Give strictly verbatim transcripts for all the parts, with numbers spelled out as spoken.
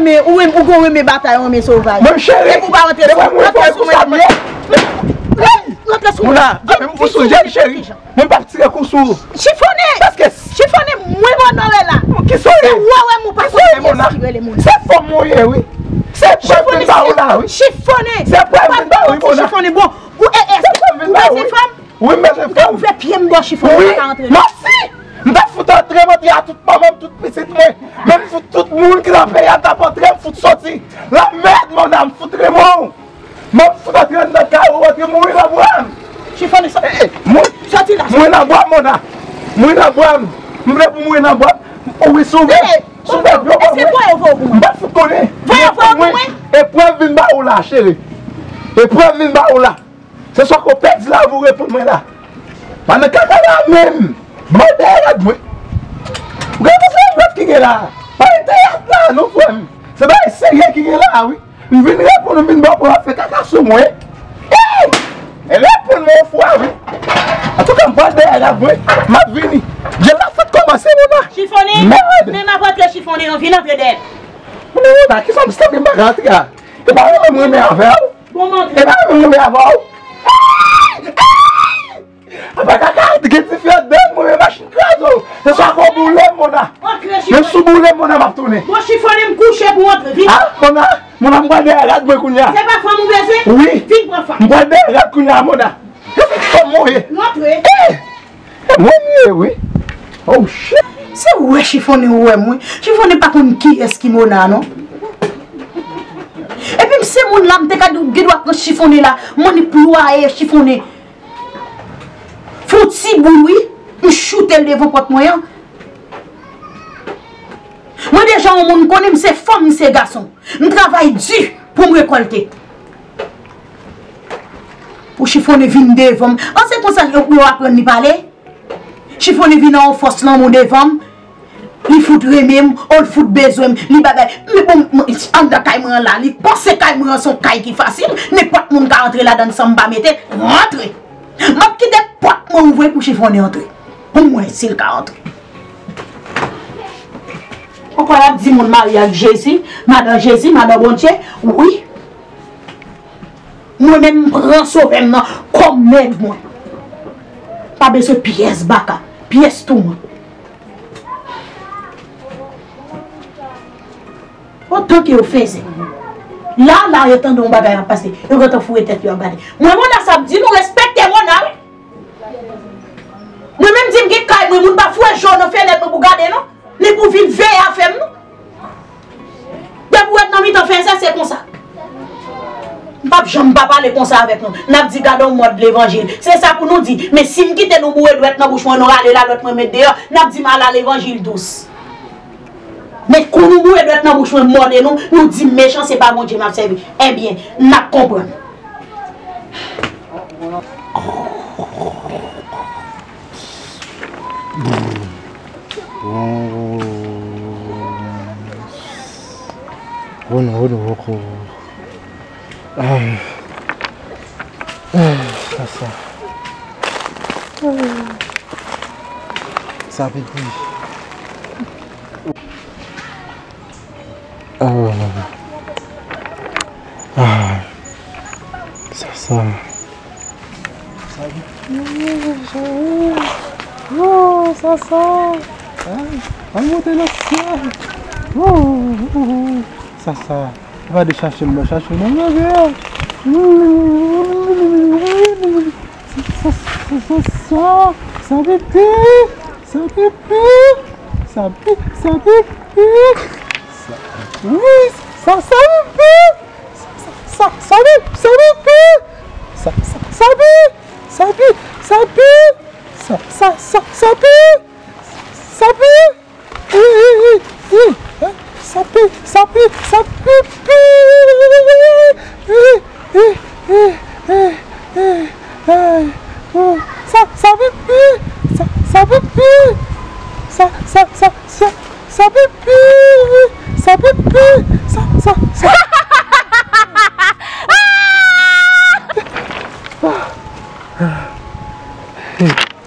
Men ou renmen, ou gon renmen batay, ou renmen sovaj. Mwen cheri. Epi ou pa rantre sou mwen, rantre sou mwen. Rantre sou mwen. Mona, apre m pou sou jèl cheri. Mwen p ap tire kou sou ou. Chifone. Paske chifone mwen onore la. Ki sa w ye? Se ou wè m ou pa konn kiyès ki rele Mona. Se fanm ou ye wi. Se prèv vin ba ou la wi. Chifone. Se prèv vin ba ou wi Mona. Chifone bon. Ou e e. Se prèv vin ba ou wi. Ou bezwen fanm? Wi, m bezwen fanm. Ou vle pye m bò chifon, ou pa ka antre la. Mèsi! M t ap fout antre, m antre a tout manman m, tout pitit mwen. Menm fout tout moun ki nan peyi a, m t ap antre, m fout soti. Lanmèd, Mona, m fout renmen w. M ap fout antre anndan kay ou, antre mouri nan bra m. Chifon, soti la. Mouri nan bra m, Mona. Mouri nan bra m. M vle pou mouri nan bra m. Wi, sou vre. Sou vre, yo, èske voye yo voye pou mwen? M pa fout konnen. Voye yo voye pou mwen? Eprèv vin ba ou la, cheri. Eprèv vin ba ou la. Se sa ke w pèdi lavi w reponn mwen la. Pa nan kaka la menm. Ban dèyè rad mwen. Ou gen konsa rad ki gen la. Pa nan teyat la non frè m. Se bagay serye ki gen la wi. M vin reponn ou vin ba w pou w ap fè kaka sou mwen. Ey! E reponn mwen yon fwa wi. Antouka m pral dèyè rad mwen. M ap vini. Jèn la fèk kòmanse Mona. Chifone. Mèd. Men m ap rantre chifone an vin antre dèyè. Mona, Mona, kisa m sanble m pa ka antre a? E pa renmen m renmen avè w. Bon, m antre. E pa renmen m renmen avè w. Apa kaka gen dife anndan mwen men machin kraze w. Se swa ke w boule m Mona. Antre chifone. Men si w boule m Mona m ap tounen. Bon chifone m kouche pou antre. Vin. Ah Mona, Mona m pral dèyè rad mwen kounye a. Se pa fanm ou bezwen? Wi. Vin pran fanm. M pral dèyè rad kounye a Mona. Fanm mwen ye. Rantre. Eh! Mwen m ye wi. Oh shit. Se ou wè chifone ou wè mwen. Chifone pa konn kiyès ki Mona non. Epi m se moun la m te ka di w gen dwa pran chifone la. Mwen ni plwaye chifone. Fon ti boul wi. M choute l devan pòt mwen an. Mwen deja yon moun konnen m se fanm, m se gason. M travay di pou m rekòlte. Pou chifone vin devan m. An se konsa yo, yo aprann li pale? Chifone vin an yon fòs lanmou devan m. Li fout renmen m, o l fout bezwen m, li bagay. Men bon, mwen, anndan kay mwen an la, li panse kay mwen an se yon kay ki fasil. Nenpòt moun ka antre ladan l san m pa mete. Rantre! M ap kite pòt mwen ouvri pou chifone antre. Pou m wè si l ka antre. Ou kwè l ap di moun marye ak Jezi, madan Jezi, madan Bondye? Wi. Mwen menm m pran sovè m nan kòm mèt mwen. Pa bezwen pyès baka, pyès touman. Otan ke yo fezè. La, la, yo tande yon bagay ap pase. Yo gentan foure tèt yo ap gade. Mwen, Mona sa ap di nou respekte Mona, wi. Mwen menm di m gen kay mwen, moun pa foure je w nan fenèt mwen pou gade, non. Ni pou vin veye afè m, non. Depi w wè nan mitan fezè, se konsa. M p ap janm pa pale konsa avèk nou. N ap di gade yon mòd levanjil. Se sa pou nou di. Men si m kite nou boure dwèt nan bouch mwen, nou rale lalwèt mwen met deyò, n ap di m ala levanjil dous. Men kou nou boure dwèt nan bouch mwen, mòde nou, nou di m mechan, se pa Bondye m ap sèvi. Ebyen, n ap konprann. Wono, wono, woko. Ah. Ah, sa, sa. Ah. Sa pipi. Ah. Ah. Sa, sa. Sa pipi. Oh, sa, sa. Ah, al monte nan syèl. Oh, oh, oh. Sa, sa. Pa de chache m nan, chache m nan. Sa, sa, sa, sa, sa pipi. Sa pipi. Sa pi, sa pipi. Sa, wi, sa, sa pipi. Sa, sa, sa pi, sa pipi. Sa, sa, sa pi, sa pi, sa pi. Sa, sa, sa, sa pi. Sa pi. Ih, ih, ih, ih. Sa pi, sa pi, sa pipi. Ih, ih, ih, ih, ih. Ay, oh. Sa, sa pipi. Sa, sa pipi. Sa, sa, sa, sa, sa pipi. Sa pipi. Sa, sa, sa.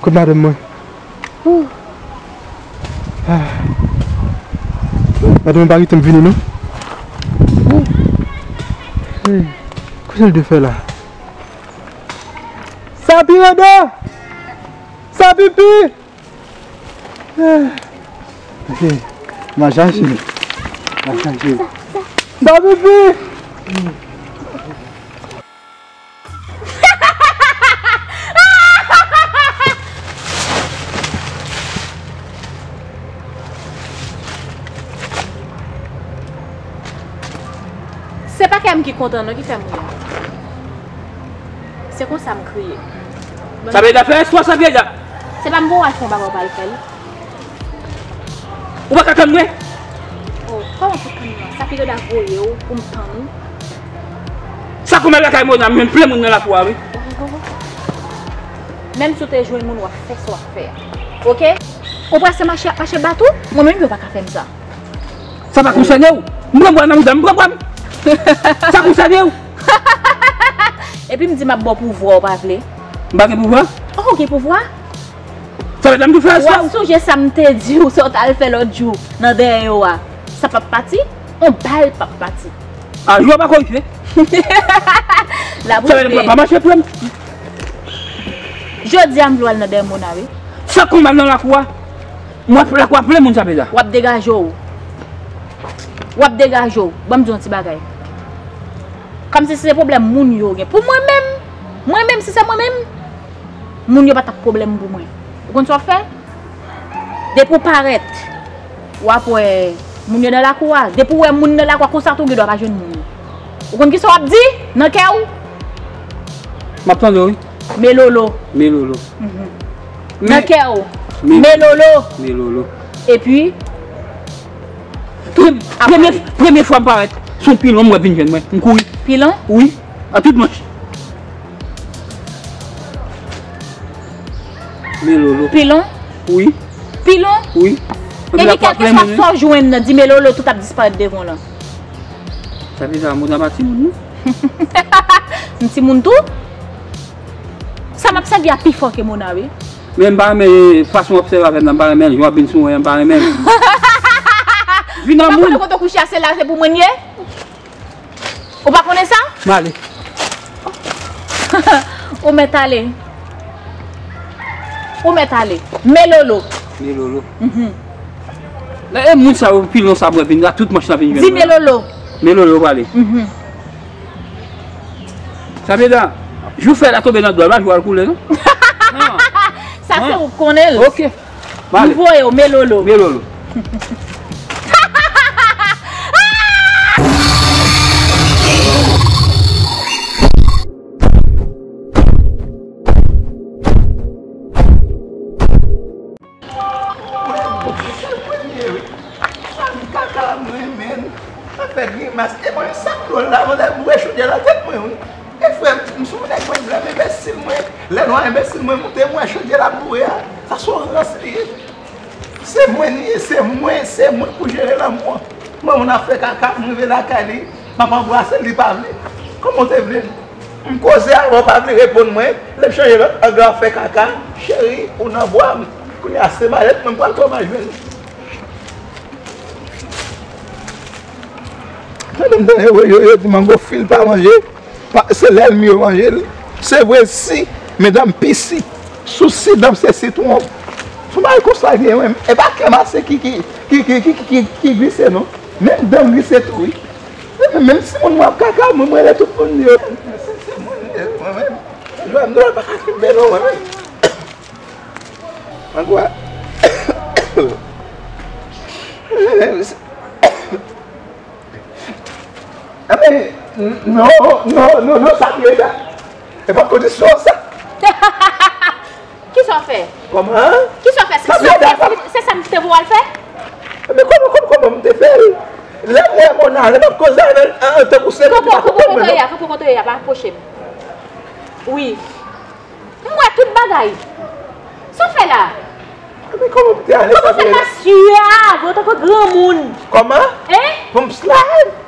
Kot madanm mwen? Ah. Madanm mwen pa kite m vini non. Kote l te fè la? Sa pi andan! Sa pipi! Ok. M a chache. M a chache. Sa pipi! Se pa kè m ki kontan non ki fè m ri a. Se konsa m kriye. Sa vle di fè espò, sa vle di. Se pa m pou w al fè yon bagay w pa al fè l. Ou pa ka tann mwen? Oh, kòman pou tann mwen? Sa pi rèd a voye w pou m tann ou. Sa kou m al lakay Mona, m jwenn plen moun nan lakou a, wi. Menm si w te jwenn moun, w ap fè sa w ap fè a. Oke? Ou prese mache ap mache bat ou? Mwen menm, yo pa ka fè m sa. Sa pa konsène w. M pran bwa nan mouda, m pran bwa m. Sa konsène w. Epi m di m ap ba w pouvwa, ou pa vle. M pa gen pouvwa? Oh, ou gen pouvwa? Sa vle di m tou fè w ap sonje sa m te di w, sa w t al fè lòt jou nan dèyè yo a. Sa p ap pati? On bal p ap pati. A, jou a pa korije. L ap rive. Sa vle di m pa mache pran. Jodi a m vle w al nan dèyè Mona, wi. Sa kou m al nan lakou a? Mwen ap lakou a plen moun sa peda. W ap degaje w. W ap degaje w. Ban m di w yon ti bagay. Kòmsi se pwoblèm moun yo gen. Pou mwen menm, mwen menm, si se mwen menm, moun yo pa t ap pwoblèm pou mwen. Ou konn sa w ap fè? Depi w parèt, w ap wè moun yo nan lakou a. Depi w wè moun nan lakou a, konsa tou, ou gen dwa pa jwenn moun yo. Ou konn kisa w ap di nan kè w? M ap tande w, wi. Melolo. Melolo. Mhm. Nan kè w. Melolo. Melolo. Epi, premye, premye fwa m parèt, se yon pilon m wè vin jwenn mwen. M kouri. Pilon? Wi. A tout manch. Melolo. Pilon? Wi. Pilon? Wi. Epi kèlkeswa sa w jwenn nan, di Melolo, tout ap disparèt devan w lan. Sa vle di Mona pa timoun, non? M timoun tou? Sa m ap sèvi a pi fò ke Mona, wi. Men m pa renmen fason w ap sèvi avè m nan, m pa renmen l. Jan w ap vin sou mwen an, m pa renmen l. Vin nan moun. Ou pa konnen kote w kouche a, se la, se pou mwen l ye? Ou pa konnen sa? M ale. Ou mèt ale. Ou mèt ale. Melolo. Melolo. Mhm. E moun sa yo, pilon sa mwen vin la, tout manch la vin jwenn mwen. Di Melolo. Melolo, ou prale. Mhm. Sa vle di, jou fèy la tonbe nan dlo a, pa jou al koule, non? Sa se ou k konnen l. Ok. M voye w, Melolo. Melolo. Kaka m renmen. Sa fè grimas. E mwen, sa k dwòl la, mwen boure chodyè nan tèt mwen, wi. E frè m, m sou nèg mwen, lè m enbesil mwen, lè nwa enbesil mwen moute, mwen chodyè l ap boure a. Sa se yon rans li ye. Se mwen li ye, se mwen, se mwen pou jere lanmou an. Mwen, moun ap fè kaka, m rive lakay li, m ap anbrase l, li pa vle. Kòman w te vle m? M koze avè w, w pa vle reponn mwen. Lè m chanje lòt ang, w ap fè kaka. Cheri, ou nan bwa m. Kounye a, se malèt mwen, m pral kòman jwenn ou. Tande m tande, yo, yo, yo di mango fil pa manje, pa, se lèlmi yo manje l. Se vre si, medam pisi, sou si dan se sitwon. Sou bagay konsa gen, wi. E pa kè mase ki, ki, ki glise, non. Menm dan glise tou, wi. Menm, menm si moun mwen ap kaka, mwen, mwen rele tout moun yo. Si, si moun yo, mwen menm. Jwè m dwòl pa ka kenbe, non, mwen menm. Mwen kwè. Anben, non, non, non, non, sa m ye la. E pa kondisyon sa. Kisa w fè? Kòman? Kisa w fè? Se sa m te, se sa m te voye w al fè? Men kòman, kòman, kòman m te fè l? Lè m wè Mona, lè m ap koze avè l, an, an, tankou se mwen ki pa konprann mwen, non. Kanpe kote w ye a, pa apwoche m. Wi. M wè tout bagay. Sa w fè la? Men kòman m te ale sa vre la? Kòman w fè ta sye avè w tankou granmoun? Kòman? Hein? Pou m slide?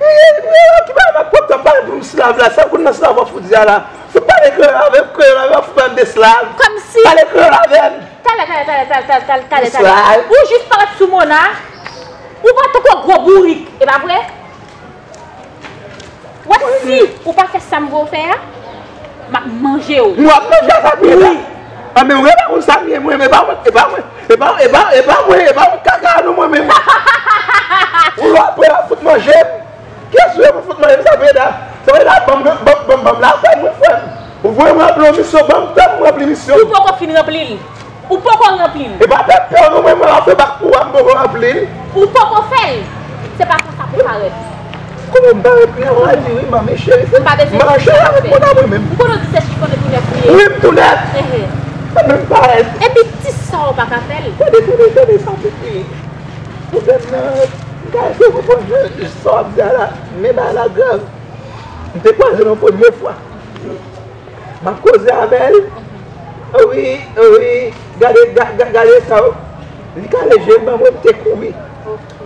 Ki bagay m ap pran tan pale pou m slav la? Sa w konn nan slav w ap fout di a la? Fout pale kreyòl avè m, kreyòl avè w, fout pale m de slav. Kòmsi. Pale kreyòl avè m. Talè, talè, talè, talè, talè, talè, talè. Ou jis parèt sou Mona. Ou pa tankou gwo bourik, e pa vre? W ap si ou pa fè sa m voye w fè a, m ap manje w. M ap manje sa m ye la. Wi. Anben, ou pa konn sa m ye, mwen, e pa mwen, e pa mwen, e pa, e pa, e pa mwen, e pa mwen, kaka nou, mwen menm. Ou lwa prè ap fout manje m. Kiyès ou ye pou fout manje m, sa vle da? Sa vle da, ban m, ban m, ban m, ban m lapè mwen, frè m. Ou voye mwen ranpli yon misyon, ban m tan m ranpli misyon. Ou poko fin ranpli l. Ou poko ranpli l. E pa pèp pè w non, mwen, mwen ap fè bak pou w a, m poko ranpli l. Ou poko fè l. Se pa konsa pou parèt. Kòman m parèt li an, w a di wi, manmi cheri, se m pa bezwen di sa avèk moun nan mwen menm. M konnen w di se chifonnen tou nèf ou ye. Wi, m tou nèf. Ehe. Mwen menm parèt. Epi ti sa w pa ka fè l. Tande, tande, tande sa pipi. Pwoblèm nan, m ka eseye konprann jan sa w ap di a la, men bagay la grav. M te kwaze l yon premye fwa. M ap koze avè l. Wi, wi, gade, ga- ga- gade sa w. Li kale je l ban mwen, m te kouri.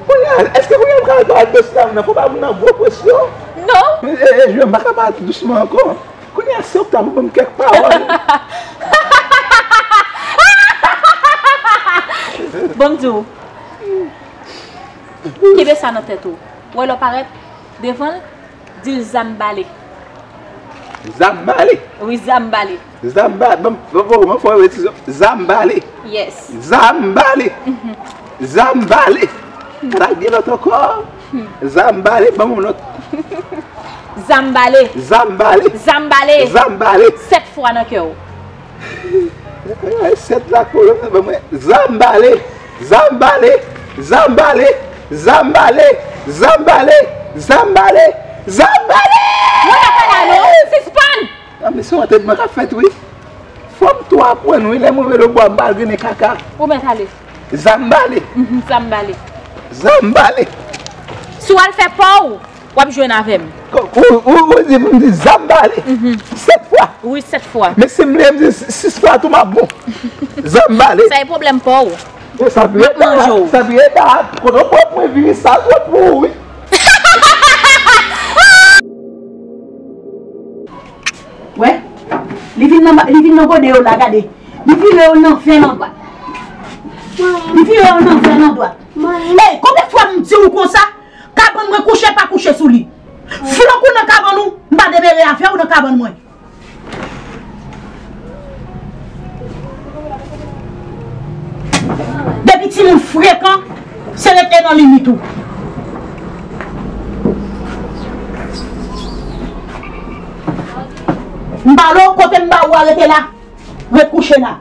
Kounye a, èske kounye a m ka al pale dosye a nan, fò ba moun nan gwo presyon? Non. E, e, e, m pa ka pale dousman ankò. Kounye a, se ou k ta pou ban m kèk pawòl. Bon, m di w. Kenbe sa nan tèt ou. Wè lè w parèt devan l, di l zam bale. Zam bale? Wi, zam bale. Zam bale. Ban m, ban m, ban m fè yon repetityon. Zam bale. Yes. Zam bale. Mhm. Zam bale. Gad ak gen lòt ankò. Hmm. Zam bale, ban m yon lòt. Zam bale. Zam bale. Zam bale. Zam bale. Sèt fwa nan kè w. Ay, sèt la kolòn nan ban mwen. Zam bale. Zam bale. Zam bale. Zam bale. Zam bale. Zam bale. Zam bale. Mwen pa pale a non. Sispann. Ah, men se yon antènman k ap fèt, wi. Fò m tou aprann, wi, lè mwen rele bwa, m pa al grennen kaka. Ou mèt ale. Zam bale. Mhm, zam bale. Zam bale. Si w al fè pa w, w ap jwenn avè m. Ko- Ou, ou, ou di pou m di zam bale. Mhm. Sèt fwa. Wi, sèt fwa. Men si m lè m di sis fwa tou, m ap bon. Zam bale. Sa e pwoblèm pa w. Bon, sa m ap manje w. Sa vye da, kote w pran pwen vini sa twòp pou ou, wi. Wè, li vin nan, li vin nan gode yo la, gade. Li vire yo nan vè nan dwat. Li vire yo nan vè nan dwat. Ey, konbyen fwa m di w konsa? Kabann mwen kouche, pa kouche sou li. Flank ou nan kabann ou, m pa demere avè w nan kabann mwen. Depi timoun frekan, se rete nan limit ou. M ba w, kote m ba ou a, rete la. Ret kouche la.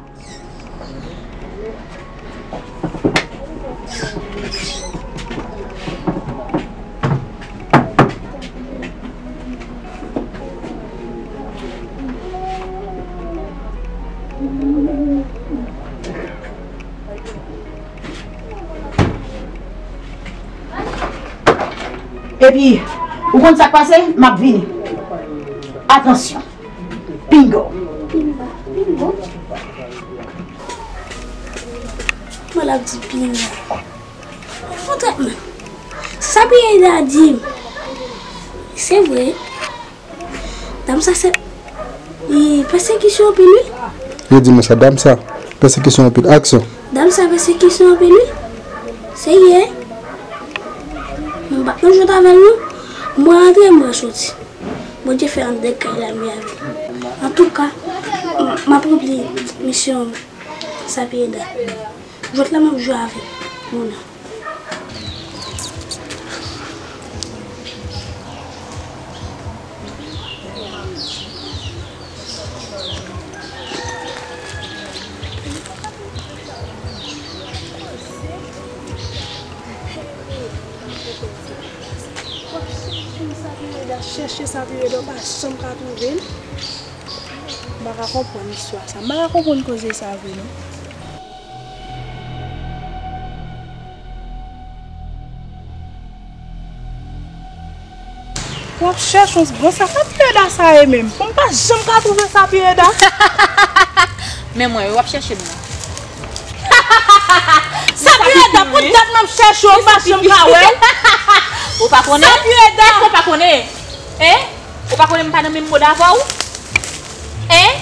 Epi, ou konn sa k pase? M ap vini. Atansyon. Pinga. Pinga. Pinga. Mwen l ap di pinga. Fon tretman. Sa Pierre Eda di m. Se vre. Dam sa se, li pèsekisyon anpil, wi. Yo di mwen sa, dam sa, pèsekisyon anpil. Aksyon. Dam sa pèsekisyon anpil, wi. Serye. Mwen pa t nan jwèt avè l, non. Mwen rantre, mwen soti. Bondye fè anndan kay la, m lave. Antouka, m, m ap ranpli misyon Sapyeda. Jwèt la, m ap jwe avè l. Mona. W ap chèche Sapyeda, chèche Sapyeda, w pa janm ka twouve l. M pa ka konprann istwa sa. M pa ka konprann koze sa vre, non. W ap chèche yon bon sa, sa Pierre Eda sa ye menm. Pou m pa janm ka twouve sa Pierre Eda. Men mwen, w ap chèche m nan. Sa Pierre Eda, pou dat m ap chèche w, m pa janm ka wè l. Ou pa konnen? Sa Pierre Eda. Èske w pa konnen? Hein? Ou pa konnen m pa nan menm mond avè w? Hein?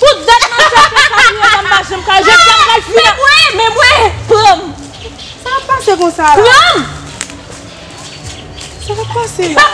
Pou dat m ap chèche sa Pierre Eda, m pa janm ka, jodi a m pral fini. Men mwen, men mwen, pran m. Sa k ap pase konsa la? Pran m! Sa k ap pase la?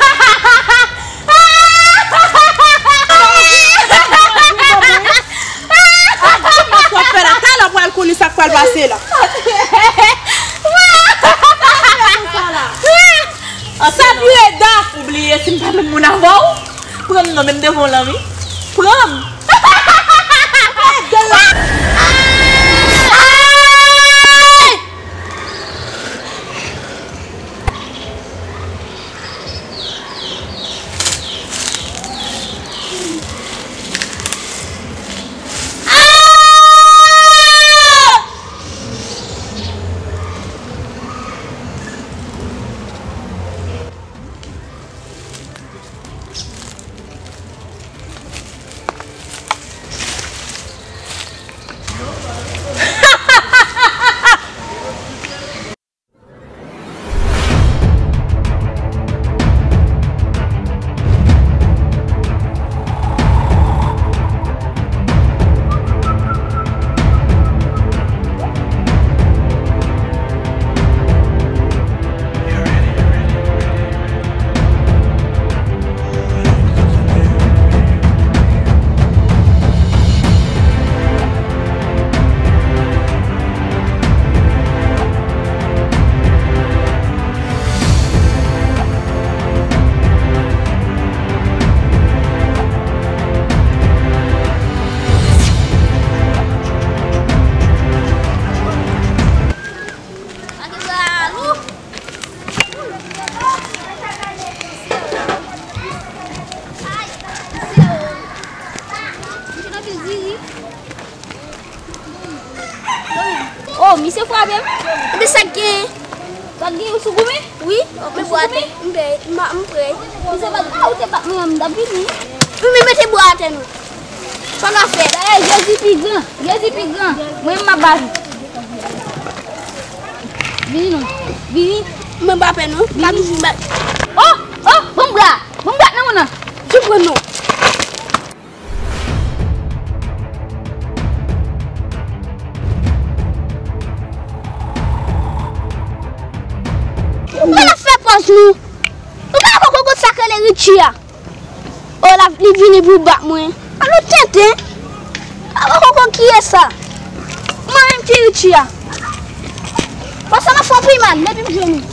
Oh, misye frape m. Gade sa k genyen. Sa k genyen, ou sou goumen? Wi, men bwa atè. M prè, m pa, m prè. Misye bat, ah, ou te bat mwen, m t ap vini. Wi, men mete bwa atè non. Sa n ap fè? Dayè, Jezi pi gran. Jezi pi gran. Mwen, m ap bat ou. Vini non. Vini. Mwen pa pè non. M pa toujou bat. Oh, oh, ban m bra. Ban m bra nan men w nan. Di pran non. Ou pa la fè pòz nou. Ou pa la koko kot sa k rele Richie a. Oh, la, li vini pou bat mwen. Alo tenten. Alo koko kiyès sa? Mwen menm ki Richie a. Pase nan fon pi mal, depi m jwenn ou.